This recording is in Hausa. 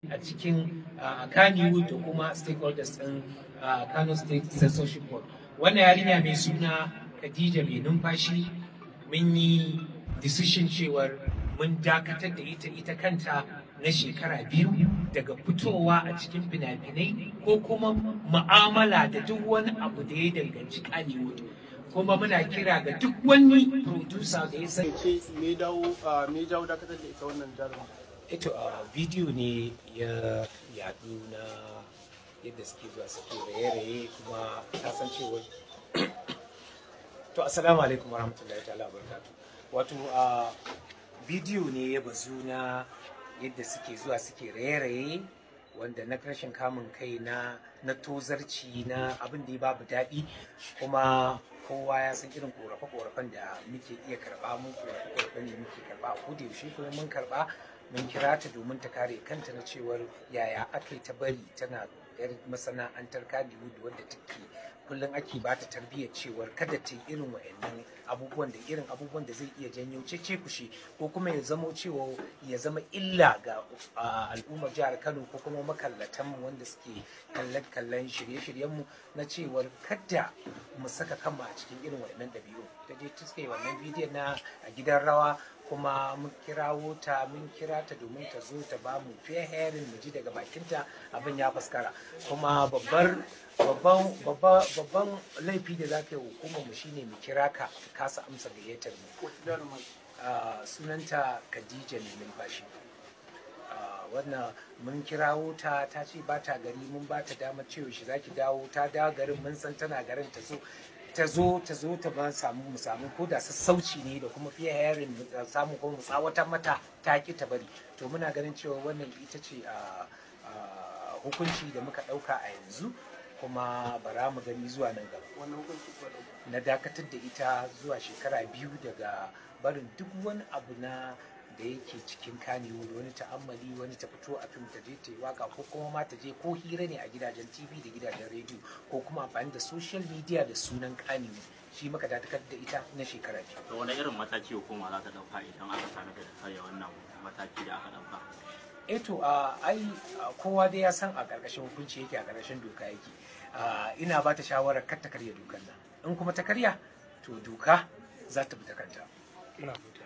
A cikin Kannywood da kuma stakeholders ɗin Kano State Censorship Board. Wannan yarinya mai suna Khadija Mai Numfashi, mun yi decision cewar mun dakatar da ita kanta na shekara 2 daga fitowa a cikin fina-finai ko kuma mu'amala da duk wani abu da ya danganci Kannywood. Kuma muna kira ga duk wani producer da ya san Ce me dawo, me jawo dakatar da ita wannan jaruma? Ito a bidiyo ne ya yadu na yadda suke zuwa suke raye-raye, kuma ta san cewa. To, assalamu alaikum warahmatullahi ta'ala wabarakatuh. Wato a bidiyo ne ya bazu na yadda suke zuwa suke raye-raye, wanda na rashin kamun kai, na tozarci, na abin da ya babu daɗi. Kuma kowa ya san irin korafe-korafen da muke iya karɓa. Mun korafe-korafen ne muke karɓa a koda yaushe, kuma mun karɓa, mun kira ta domin ta kare kanta na cewar yaya aka yi ta bari tana yar masana'antar Kannywood, wadda take kullum ake ba ta tarbiyyar cewar kada ta yi irin wa'annan abubuwan da irin abubuwan da zai iya janyo cece kushe ko kuma ya zamo cewa ya zama illa ga al'ummar jihar Kano ko kuma makallatan mu wanda suke kallon kallon shirye-shiryen mu, na cewar kada mu saka kanmu a cikin irin wa'annan ɗabi'u. Ta je ta suka yi wannan bidiyon na a gidan rawa, kuma mun kirawo ta, mun kira ta domin ta zo ta ba mu fair hearing, mu ji daga bakinta. Abin ya faskara. Kuma babbar babban babban laifi da za ka yi hukumar mu shine mu kira ka, ka kasa amsa gayyatar mu. Wace jaruma? Sunanta Khadija Mai Numfashi. Wannan mun kirawo ta, ta ce ba ta gari. Mun ba ta damar cewa shi zaki dawo, ta dawo garin, mun san tana garin, ta zo ta zo ta zo ta ba samu mu samu ko da sassauci ne da kuma fair hearing mu samu ko mu tsawatar mata, ta ki ta bari. To, muna ganin cewa wannan ita ce a hukunci da muka ɗauka a yanzu, kuma bara mu gani zuwa nan gaba. Wannan hukunci kuka ɗauka? Na dakatar da ita zuwa shekara 2 daga barin duk wani abu na da yake cikin Kannywood, wani ta'ammali, wani ta fito a fim, ta je ta yi waka, ko kuma ma ta je ko hira ne a gidajen TV da gidajen rediyo, ko kuma amfani da social media da sunan Kannywood. Shi muka dakatar da ita na shekara 2. To, wani irin mataki hukuma za ta dauka idan aka same ta da karya wannan mataki da aka dauka? Eto, a ai kowa dai ya san a ƙarƙashin hukunci yake, a ƙarƙashin doka yake. Ina ba ta shawarar kar ta karya dokar nan. In kuma ta karya, to doka za ta bi ta kanta. Ina gode.